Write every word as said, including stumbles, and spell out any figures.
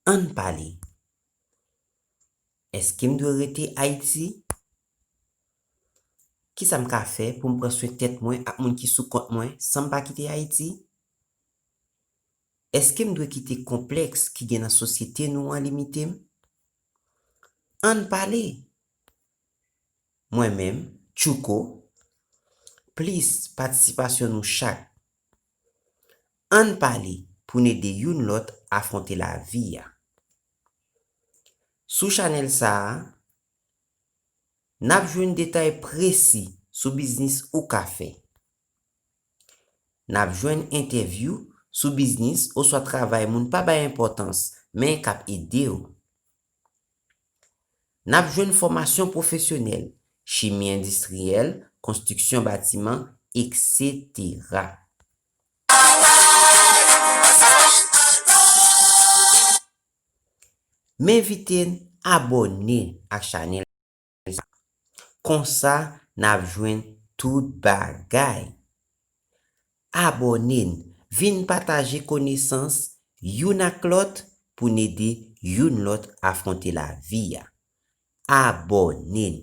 Ann pale. Èske m dwe rete Ayiti? Kisa m ka fè pou m pran swen tèt mwen ak moun ki sou kont mwen san m pa kite Ayiti? Èske m dwe kite konplèks ki gen nan sosyete nou an limite m? Ann pale. Mwen menm, Tchouko, plis patisipasyon nou chak. Ann pale pou n ede youn lòt afwonte lavi a. Sou chanèl sa a, n ap jwenn detay presi sou biznis ou ka fè. N ap jwenn entèvyou sou biznis oswa travay moun pa bay enpòtans, men k ap ede w. N ap jwenn fòmasyon pwofesyonèl, chimi endistriyèl, konstriksyon batiman, etsetera. M envite n abòne ak chanèl sa. Konsa, n ap jwenn tout bagay. Abòne n, vin pataje konesans youn ak lòt pou n ede youn lòt afwonte lavi a. Abòne n.